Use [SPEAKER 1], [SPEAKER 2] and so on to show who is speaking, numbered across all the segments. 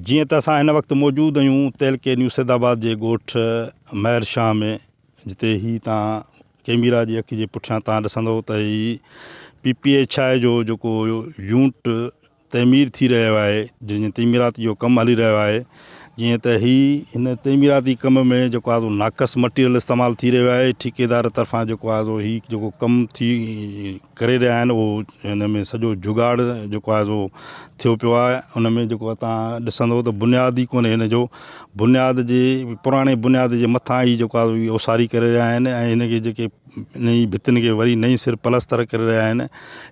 [SPEAKER 1] جيئن ته اسان هن وقت موجود آهيون تعلقي نيو سيدآباد جي ڳوٺ مهر شاهه ۾ جتي هي تان ڪيميرا جي اک جي پٺيان تان ڏسندو ته هي پي پي ايڇ I جو جيڪو يونٽ تعمير ٿي رهيو آهي جنهن جي تعميرات جو ڪم هلي رهيو آهي جيئن ته هي هن تعميراتي ڪم ۾ جيڪو آهي سو ناقص مٽيريل استعمال ٿي رهيو آهي ٺيڪيدار طرفان جيڪو آهي سو هي جيڪو ڪم ٿي ڪري رهيا آهن اهو هن ۾ سڄو جگاڙ جيڪو آهي سو ٿيو پيو آهي ان ۾ جيڪو آهي توهان ڏسندو ته بنياد ئي ڪونهي هن جو بنياد جي پراڻي بنياد جي مٿان ئي جيڪو آهي اهو اوساري ڪري رهيا آهن ۽ هن کي جيڪي ان جي ڀتين کي وري نئين سر پلستر ڪري رهيا آهن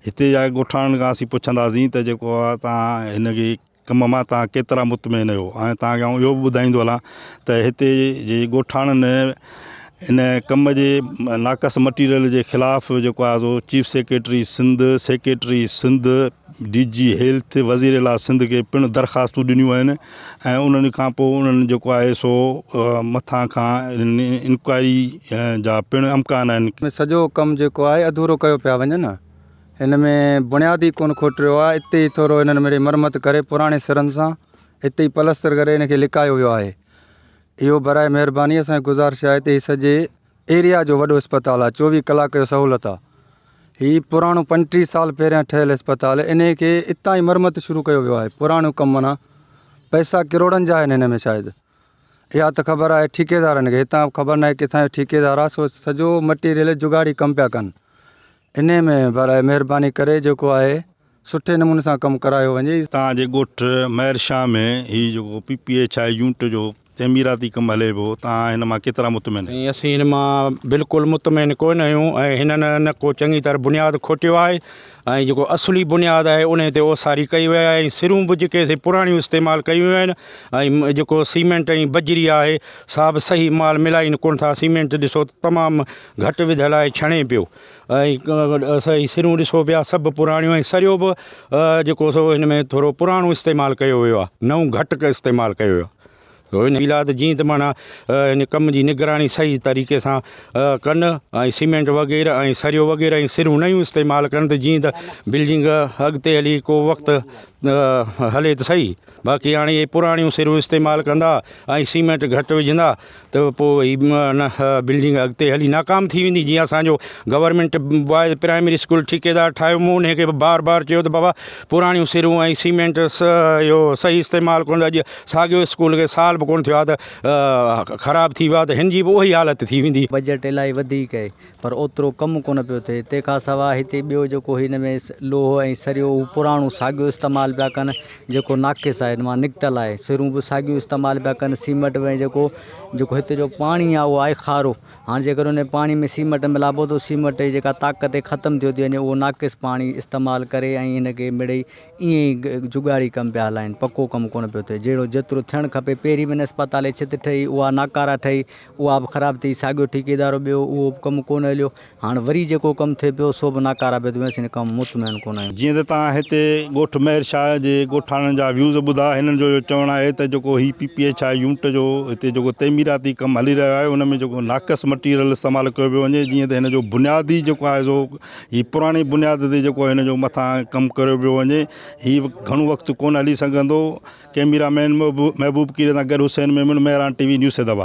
[SPEAKER 1] هتي جا ڳوٺاڻن کان اسين پڇنداسين ته جيڪو آهي توهان هن کي ڪم مان توهان ڪيترا مطمئن آهيو ۽ توهان کي آئون اهو به ٻڌائيندو هلان ته هتي جي ڳوٺاڻن ان ڪم جي ناقص مٽيريل جي خلاف جيڪو آهي سو chief secretary Sindh secretary Sindh D G health وزير اعليٰ سنڌ کي پڻ درخواستون ڏنيون آهن ۽ انهن کان پوء انهن جيڪو آهي سو مٿان کان انڪوائري جا پڻ امڪان آهن.
[SPEAKER 2] ۾ سڄو ڪم جيڪو آهي اڌورو ڪيو پيا وڃن. هن ۾ بڻياد ئي ڪونه کوٽريو آهي، اتي ئي ٿورو هنن مڙئي مرمت ڪري پراڻي سرن سان اتي ئي پلستر ڪري هن کي لڪايو ويو آهي. اهو براء مهرباني اسان کي گذارش آهي ته هي سڄي ايريا جو وڏو اسپتال آهي 24 ڪلاڪ جو سهولت آهي. هي پراڻو 35 سال پهريان ٺهيل اسپتال انهي کي اتان ئي مرمت شروع ڪيو ويو آهي پراڻو ڪم معنيٰ پئسا ڪروڙن جا آهن هن ۾ شايد اها ته خبر آهي ٺيڪيدارن کي هتان خبر ناهي ڪٿان جو ٺيڪيدار آهي سو سڄو مٽيريل جگاڙي ڪم پيا ڪن. انهي ۾ براء مهرباني ڪري جيڪو آهي سٺي نموني سان ڪم ڪرايو وڃي.
[SPEAKER 1] توهان جي ڳوٺ مهر شاهه ۾ هي جيڪو P P H I unit جو تعميراتي ڪم هلي پيو توهان هن مان ڪيترا مطمئن آهيو؟
[SPEAKER 3] سائين اسين هن مان بلڪل مطمئن ڪونه آهيون ۽ هنن نه ڪو چڱي طرح بنياد کوٽيو آهي ۽ جيڪو اصلي بنياد آهي انهي تي اوساري ڪئي وئي آهي ۽ سرون به جيڪي سي پراڻيون استعمال ڪيون ويون آهن ۽ جيڪو سيمينٽ ۽ بجري آهي سا به صحيح مال ملائين ڪونه ٿا سيمينٽ ڏسو ته تمام گهٽ وڌل آهي ڇڻي پيو ۽ صحيح سرون ڏسو پيا سڀ پراڻيون ۽ سريو به جيڪو سو هن ۾ ٿورو پراڻو استعمال ڪيو ويو آهي نئون گهٽ استعمال ڪيو ويو آهي ان لاء ته جيئن ته معنيٰ هن ڪم جي نگراني صحيح طريقي سان ڪن ۽ سيمينٽ وغيره ۽ سريو وغيره ۽ سرون نيون استعمال ڪن ته جيئن ته بلڊنگ اڳتي هلي ڪو وقت هلي ته صحيح باقي هاڻي اهي پراڻيون سرون استعمال ڪندا ۽ سيمينٽ گهٽ وجهندا ته پوء هي بلڊنگ اڳتي هلي ناڪام ٿي ويندي جيئن اسانجو گورنمينٽ بوائز پرائمري اسڪول ٺيڪيدار ٺاهيو مون ان کي به بار بار چيو ته بابا پراڻيون سرون ۽ سيمينٽ اهو صحيح استعمال ڪونه اڄ ساڳيو اسڪول کي سال به ڪونه ٿيو آهي ته خراب ٿي ويو آهي ته هن جي به اها ئي حالت ٿي ويندي.
[SPEAKER 4] بجيٽ الاهي وڌيڪ آهي پر اوترو ڪم ڪونه پيو ٿئي. تنهن کان سواء هتي ٻيو جيڪو هن ۾ لوهه ۽ سريو اهو پراڻو ساڳيو استعمال پيا ڪن جيڪو ناقص آهي هن مان نڪتل آهي. سرون به ساڳيون استعمال پيا ڪن سيمٽ به ۽ جيڪو جيڪو هتي جو پاڻي آهي اهو آهي کارو هاڻي جيڪر ان پاڻي ۾ سيمٽ ملائبو ته سيمٽ جي جيڪا طاقت آهي ختم ٿيو ٿي وڃي اهو ناقص پاڻي استعمال ڪري ۽ هن کي مڙئي ائين ئي جڳاڙي ڪم پيا هلائين پڪو ڪم ڪونه پيو ٿئي جهڙو جيترو ٿيڻ کپي پهرين به هن اسپتال جي ڇت ٺهي اها ناڪاره ٺهي اها به خراب ٿي، ساڳيو ٺيڪيدار ٻيو اهو به ڪم ڪونه هليو، هاڻ وري جيڪو ڪم ٿئي پيو سو به ناڪاره پيو ٿي وڃي، اسين ان ڪم مطمئن ڪونه آهيون.
[SPEAKER 1] جيئن ته توهان هتي ڳوٺ مهر شاهه جي ڳوٺاڻن جا ويوز ٻڌا، هنن جو اهو چوڻ آهي ته جيڪو هي P P H I unit جو هتي جيڪو تعميراتي ڪم هلي رهيو آهي ان ۾ جيڪو ناقص مٽيريل استعمال ڪيو پيو وڃي جيئن ته هن جو بنياد ئي جيڪو آهي سو هي پراڻي بنياد تي جيڪو هن جو مٿان ڪم ڪيو پيو وڃي هي گهڻو وقت ڪونه هلي سگهندو. ڪئميرا مين محبوب ڪيريي سان گڏ Hussain Memon, Mehran T V news Saidabad.